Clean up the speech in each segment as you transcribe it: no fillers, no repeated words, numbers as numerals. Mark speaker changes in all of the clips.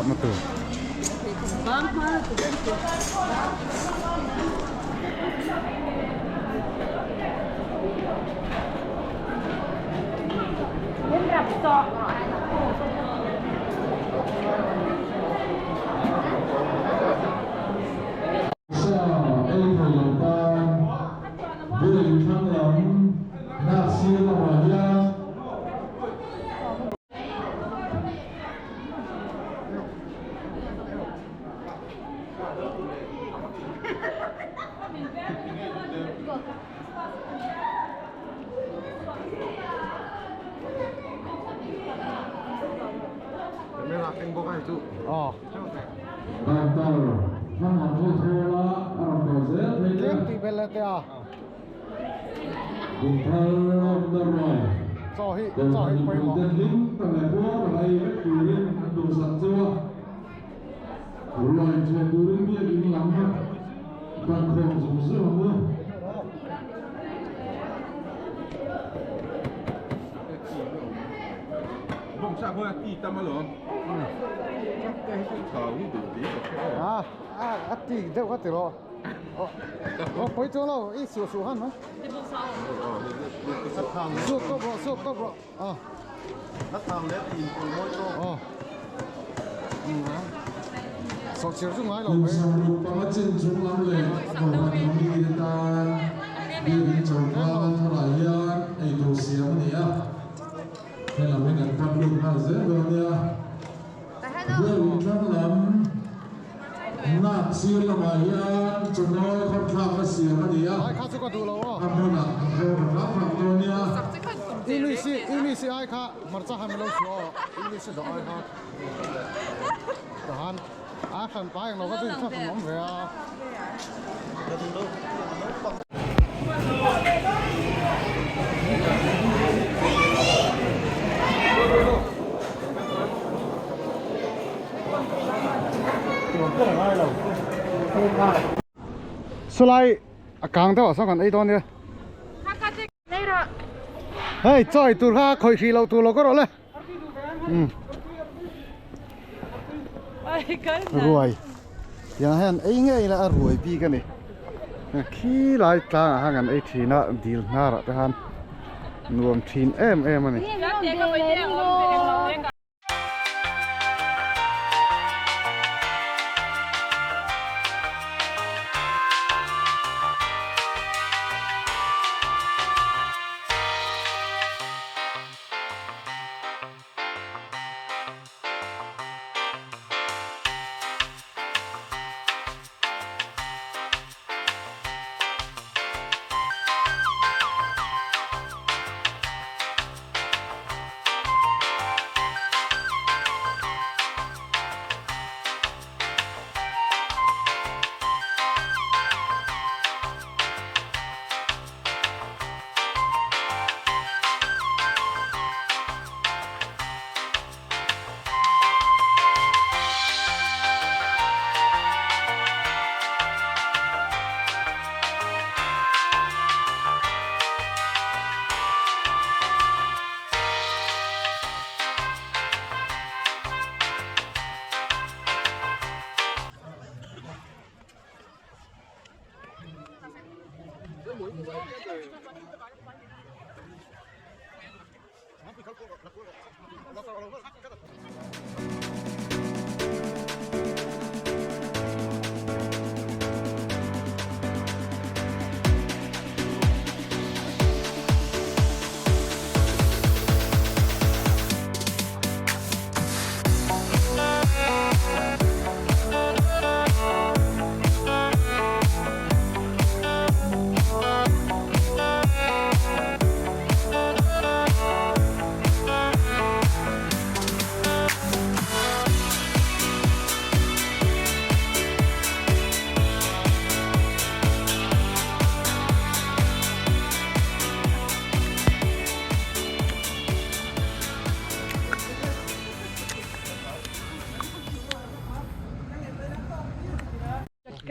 Speaker 1: Thlakna tur.
Speaker 2: Sa ei thei lo tan building thlang lam hnah sir lamah hian. Doctor hmangam hi thawl a, a rawn kal zel thei
Speaker 1: Tlem tih belh leh teh a.
Speaker 2: Kumthar awmna ruai
Speaker 1: Chaw hi chaw
Speaker 2: Kohhran
Speaker 1: hi pawimawh.
Speaker 2: mipuite hlim tak leh puar tak a ei vek turin an duhsak cheu a. Ruai chhuah turin biakinn lam pan khawm zung zung ang u.
Speaker 1: A a ti deuh kha ti rawh. Aw pawi chuang lo i suh suh han mai. Suak tawp rawh suak tawp rawh. A. Aw. Sawhchir chu ngai lo
Speaker 2: Kum
Speaker 1: mai.
Speaker 2: 65 chin chung lam leh Kohhran mite tan biakinn choka tharah hian eitur siam a ni a. Helam hi kan pan lut nghal zel dawn nia. Biakinn thlang lam nak sir lamah hian chawhnawi khawnthlakna siam a ni a.
Speaker 1: Ai kha chu ka duh lo aw.
Speaker 2: A hmunah kan hrawn ta hrang hrang dawn nia.
Speaker 1: English English ai kha hmarcha han lo chhuah aw. English dawh ai kha. Tahan a hran pa eng lo kha chu in thlak awm ve a. Sawlai a kang deuh ah sawn kan ei dawn nia. Hei chaw ei tur kha khawih hrih loh tur lo ka rawh le. Ruai tiang hian ei ngei ila a ruai bik a ni khi lai tlangah khan kan ei thin a dil hnar ah te khan nuam thin em em a ni.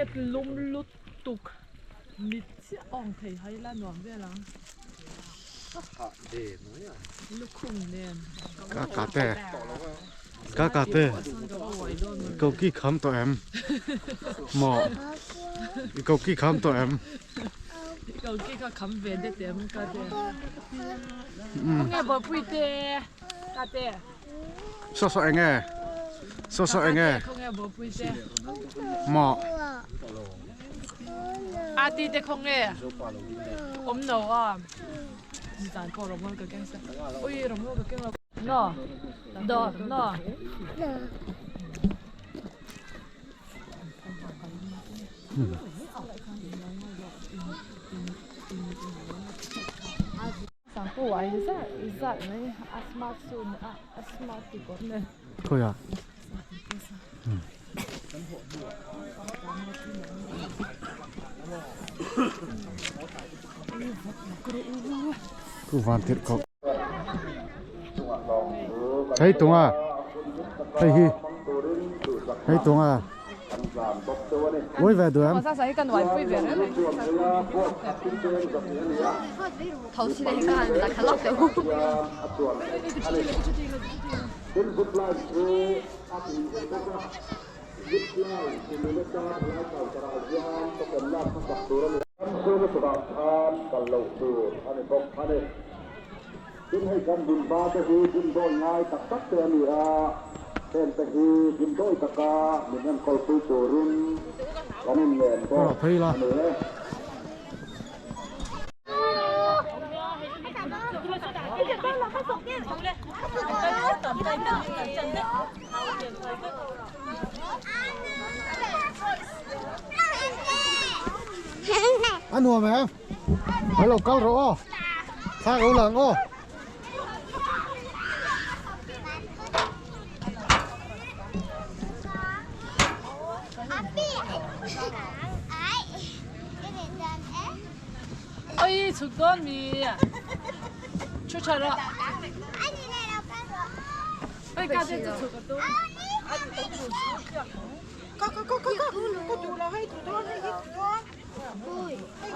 Speaker 3: Jacket lum lutuk mit chiah awng thei hai la nuam vel ang. Lukhum nen.
Speaker 1: Ka ka te. Ka ka te koki kham tawh em maw i koki kham tawh em
Speaker 3: koki kha kham ve det em ka te khawnge bawlpui te ka te
Speaker 1: saw saw enge saw saw enge
Speaker 3: khawnge bawlpui te
Speaker 1: maw
Speaker 3: a ti te khawnge awm no a Zan pawh rawmawl ka keng sa. Ui rawmawl ka keng lo. No. Do no. Sangpu ai zat zat mai a smart su a smart ti kawt ne.
Speaker 1: Khawiah. Ku van tirh ko. Hei tunga hei hi hei tunga uai ve duh em. Phei la. A nuam em? Phải lo kal rawh aw. Thla ko lang aw.
Speaker 3: Oi chhuk dawn mi. Thu tha rawh. Oi ka te chu chhuk a tum.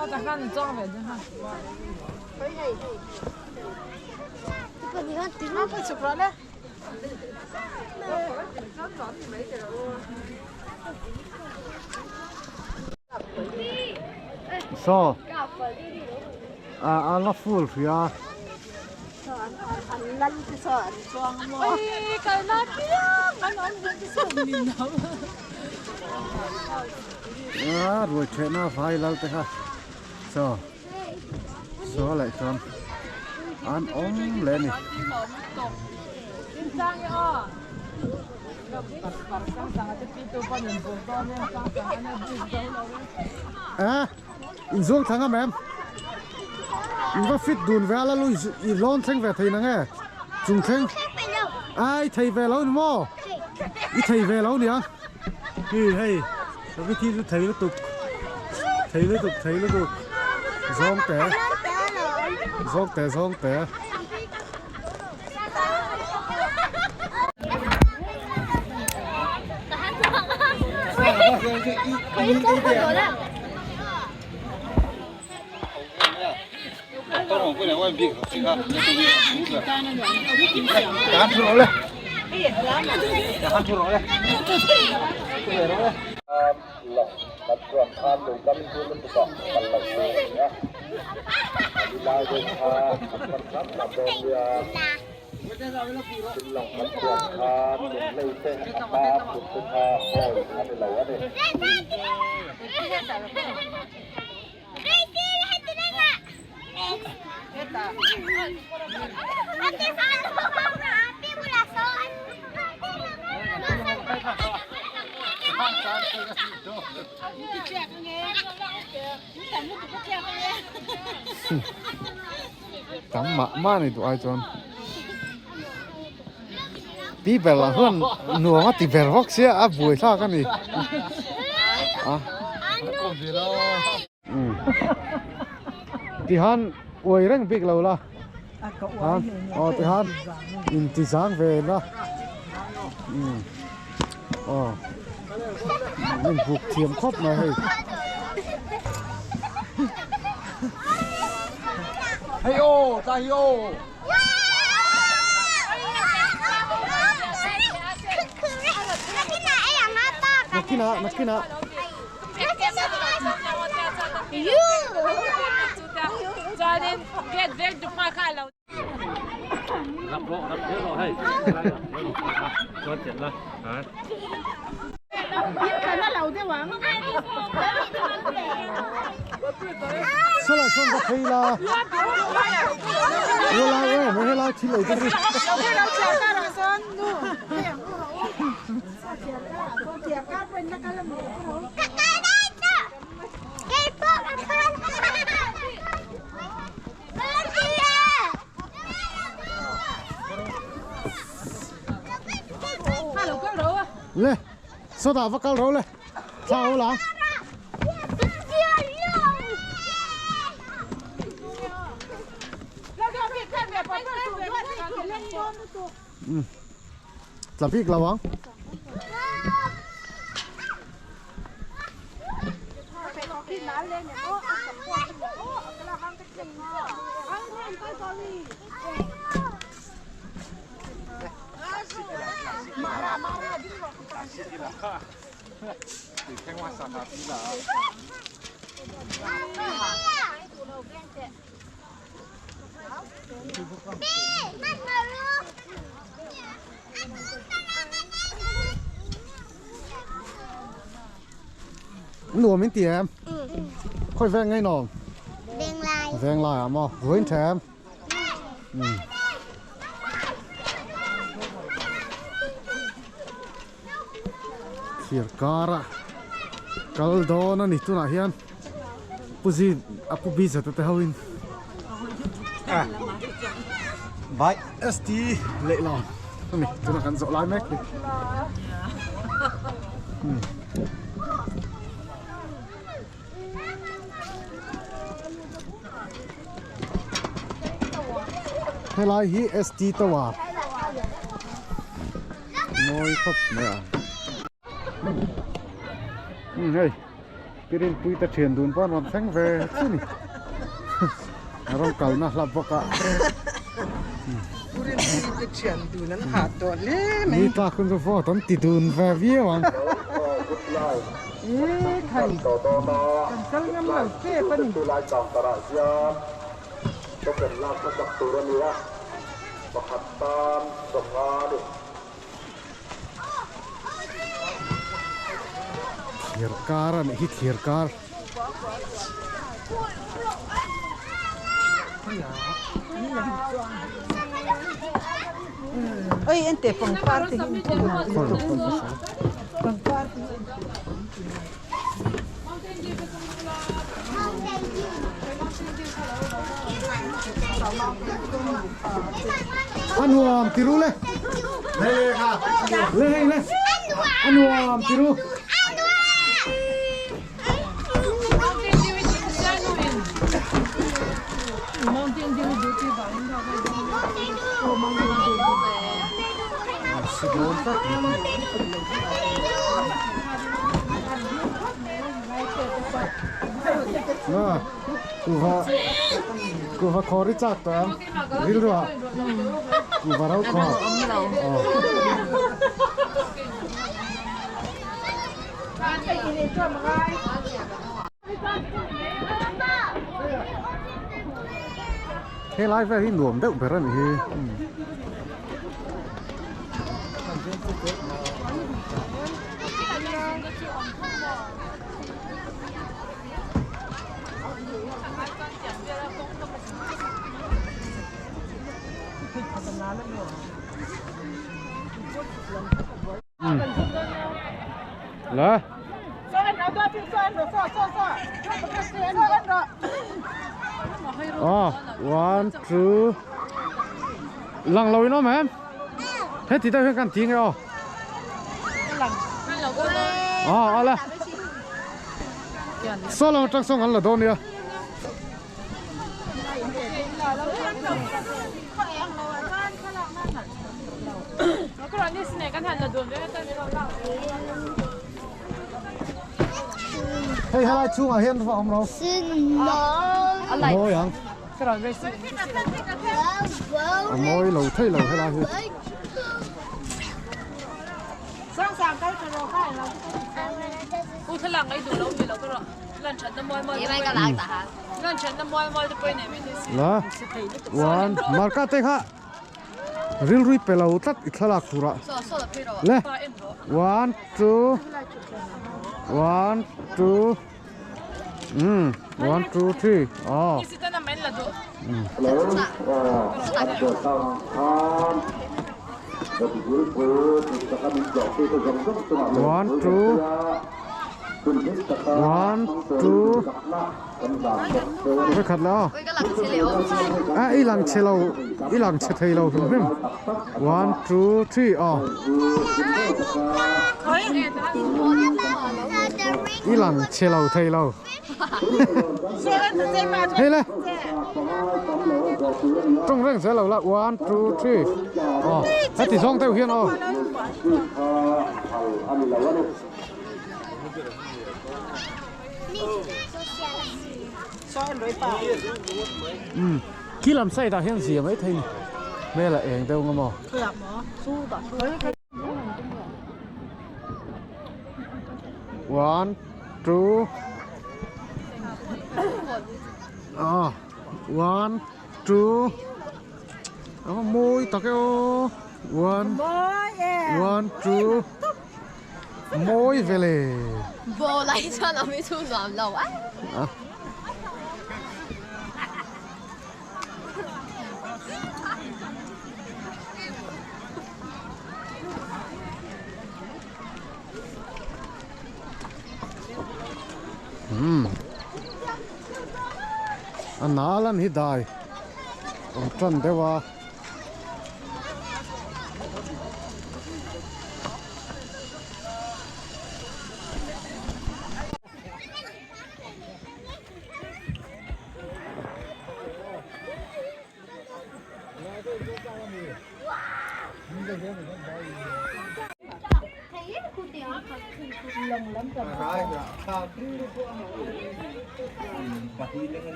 Speaker 3: A ta khan chuang ve deuh ha.
Speaker 1: Saw a la full hria.
Speaker 3: Oi kalna piang an awm duh te sawn min lo.
Speaker 1: A ruai thehna vai lal te kha saw saw leh chuan an awm leh a ni. A inzuang thlang a ma'am in va fit dun ve a la lui i lawn thleng ve thei nang e chung thleng ai thei ve lo ni maw i thei ve lo nia hi hei ka thi chu thei lutuk thei lutuk thei lutuk zawng te zawng te zawng te. Tam mah mah ni duh ai chuan pi ber lah chuan nuam a ti ber vak sia a buai thlak a ni a tihan uai reng bik lo la aw tihan inti zang ve na aw in buk thiam khawp mai hei.
Speaker 4: Hey ô, ta hi ô.
Speaker 1: Nakinah nakinah. Sawlai sawn ka phei la. Helai em helai thil ei te hi. Le sawtah va kal ro le thla ho la. Tla bik lo ang. Nuam in ti em? Khawi veng ngei nuam?
Speaker 4: Venglai.
Speaker 1: Venglai ah maw? Ruin tha em? Thir kara kal dawn a ni tunah hian Pu Zi a Pu Biza te te ho in Vai ST Leihlawn a ni tunah kan zawh lai mek hi. Helai hi ST Tower mawi khawp mai a umm hei Pirinpui te thian dun pawh an rawn thleng ve chu ni a rawn kalna hla bawk a
Speaker 5: Pirinpui te thian dun an hah tawh hle mai
Speaker 1: ni tlak hun chu vote an ti dun ve viau ang.
Speaker 5: E khai, kan kal ngam lo tep a ni.
Speaker 1: Thir kar a nih hi thir kar.
Speaker 5: Oi ente pangpar te hi pangpar te hi.
Speaker 1: A nuam ti ru le. Le hei le. A nuam ti ru. Kuhva kuhva khawr i chak tawh ang rilru ah kuhva ro khawr Helai vel hi nuam deuh ber a nih hi. La. Oh, one, two. Lang lo in awm em? He ti deuh hian kan ti nge aw. Oh, ala. Saw lam atang sawn kan la dawn nia. Hei helai chhungah hian va awm lo. A mawi ang. A mawi lo thei lo helai hi. La one marka te kha rilrui pe lo tlat i thlalak turah le one two one two um one two three aw one two one two Vekhat la a i lang chhe lo i lang chhe thei lo hrim hrim one two three aw i lang chhe lo thei lo hei le tawng reng zel lo la one two three aw heti zawng deuh hian aw. Umm khi lam side ah hian zia mai thei ni hmel a eng deuh nga maw. One two ah one two a mawi tak e aw one one two. Mawi ve le.
Speaker 4: Bo lai chuan awm hi chu nuam lo a.
Speaker 1: Um. A nal an hi dai. Awm tan deuh a.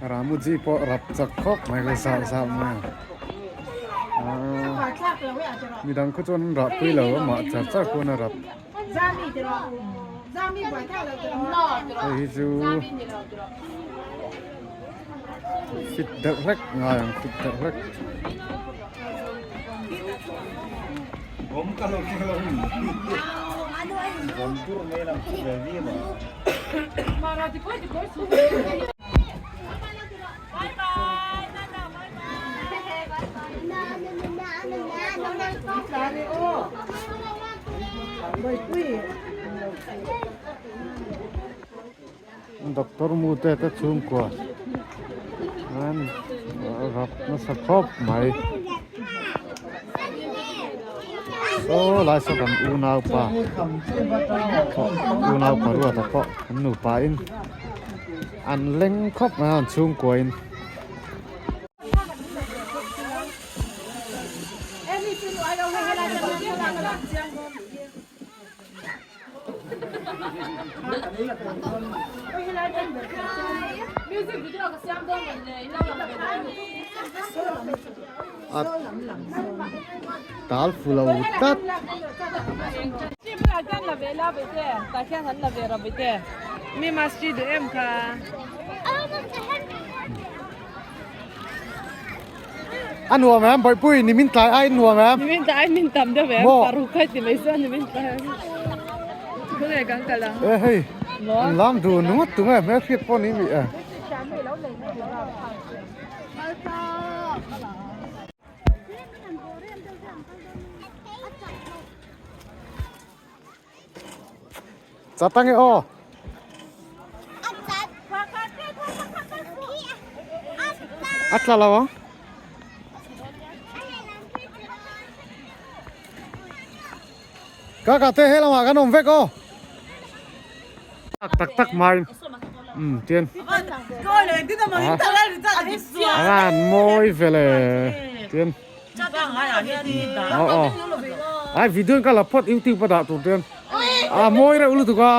Speaker 1: Ramuji pawh rap chak khawp mai ka zah zah mai a midang khaw chuan an rah pui lo a mah char char pawn a rap hei hi chu fit deuh hlek ngai ang fit deuh hlek. Doctor Mute te chhungkua an rap nasa khawp mai saw lai saw kan unau pa unau pa ruata pawh an nupa in an leng khawp mai a an chhungkua in. A tal fu lo tlat. A nuam em Bawihpui ni min tlai ai nuam em.
Speaker 3: Ni min tlai min tam deuh em paruk khai ti mai chuan ni min tlai. Khawngei kan kal ang.
Speaker 1: E hei an lam dun ngawt tu nge hmel hriat pawh ni mi e. Chatang e aw. A tla lo ang. Kaka te he lamah kan awm vek aw. Tak tak tak mai. Um tian. An mawi vele tian. Aw aw. Ai video ka la phawt youtube a dah tur chuan a mawi reuh lutuk a.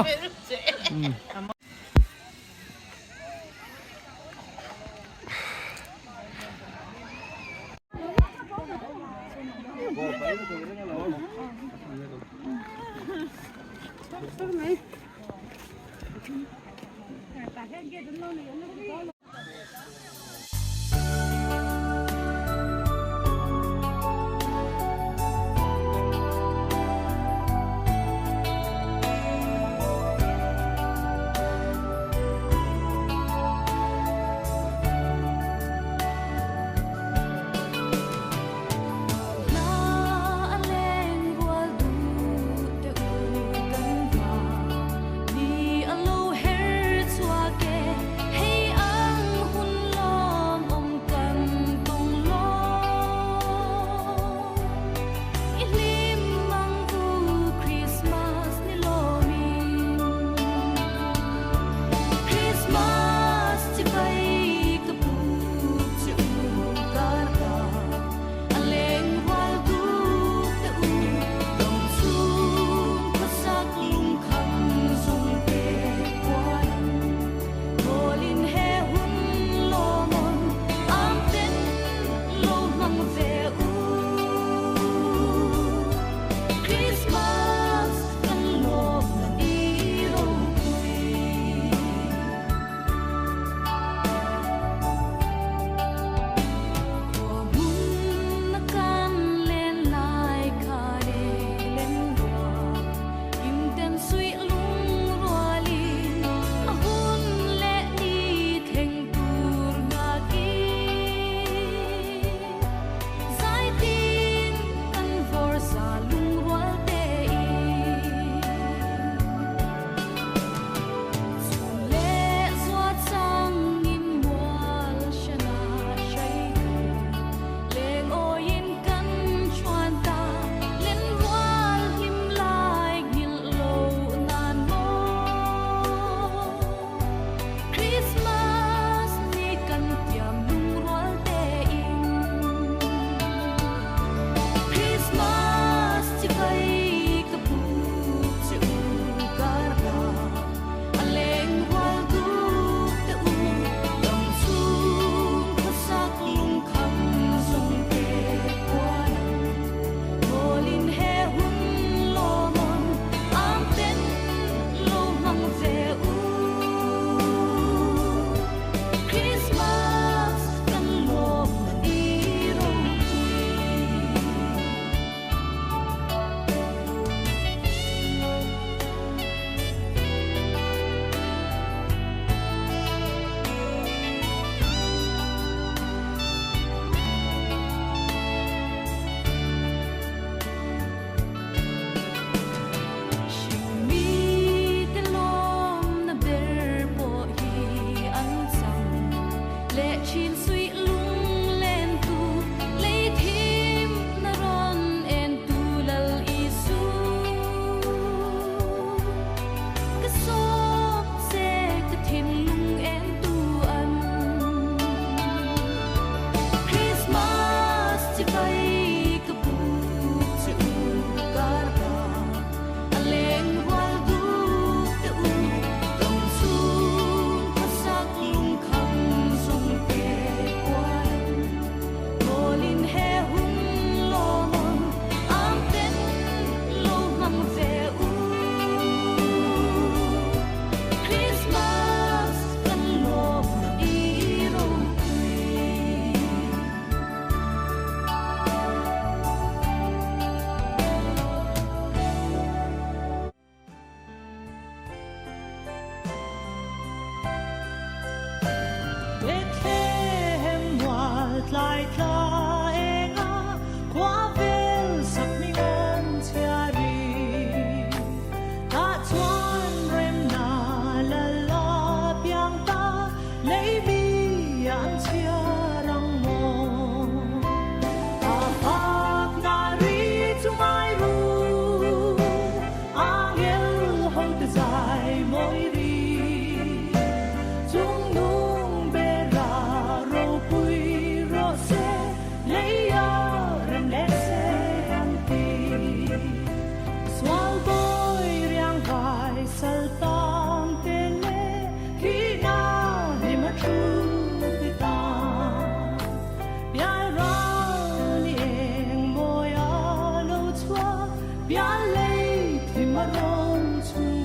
Speaker 6: Pian lei thim a rawn chhuak.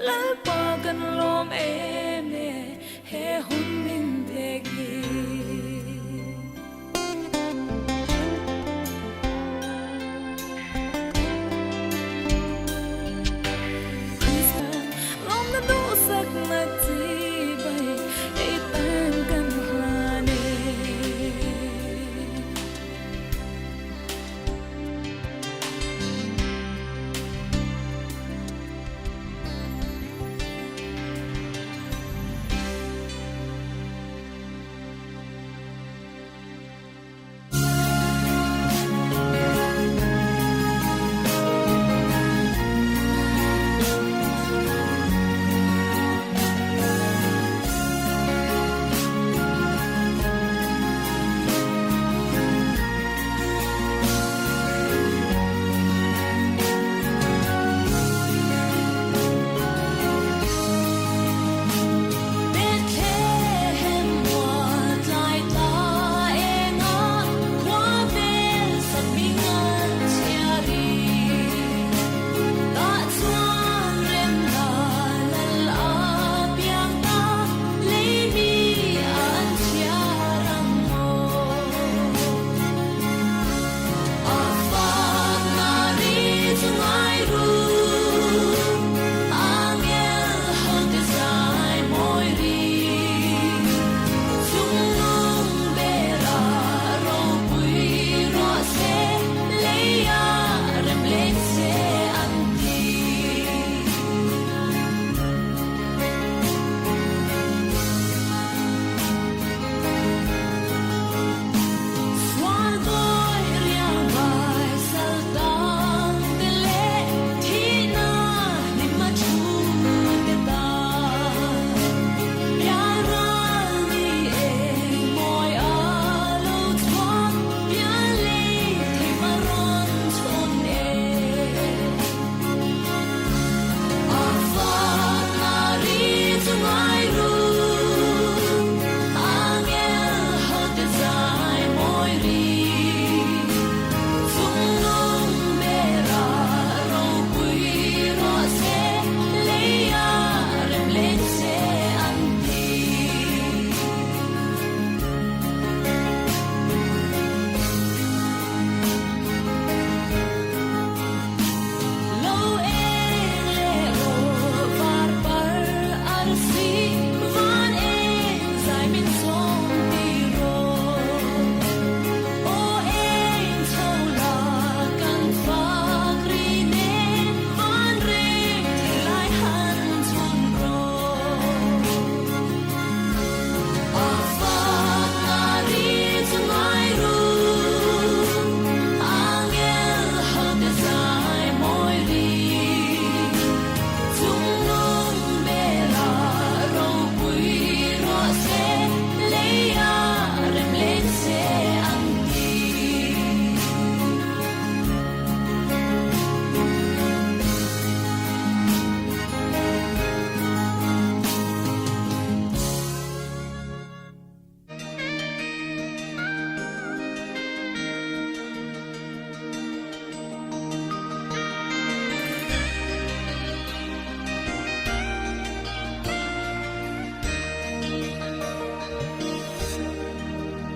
Speaker 6: Lalpa kan lawm em e he hun min pek hi. Lawmna duhsakna chibai ei tan kan hlan e. Bethlehem mual tlai tla enga khua vel sak hming an chhiar i tah chuan rem la lal a piang ta lei mi an chhiar ang maw. A fak na ri chu ngai ru Angel ho te zai mawi ri Chungnung bera ropui rawh se leia rem leng se an ti. Sual dawi riang vai sal tang te leh thihna hlim a thu te ta. Pian ral ni eng mawi a lo chhuak, pian lei thim a rawn chhawn e. A fak na ri chu ngai ru, Angel ho te zai mawi ri. Chungnung bera ropui rawh se, leia rem leng se an ti. Lo eng leh aw var par arsi van eng zai min chawm ti rawh. Aw eng chho la kan fak ri nen van reng thei lai han chhun rawh. A fak na ri chu ngai ru, Angel ho te zai mawi ri. Chungnung bera ropui rawh se, leia rem leng se an ti.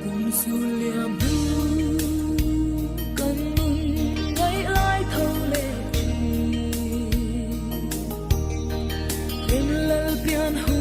Speaker 6: Kum su liam hnu kan nun ngaih lai tho leh thin. Hlim lal pian hun.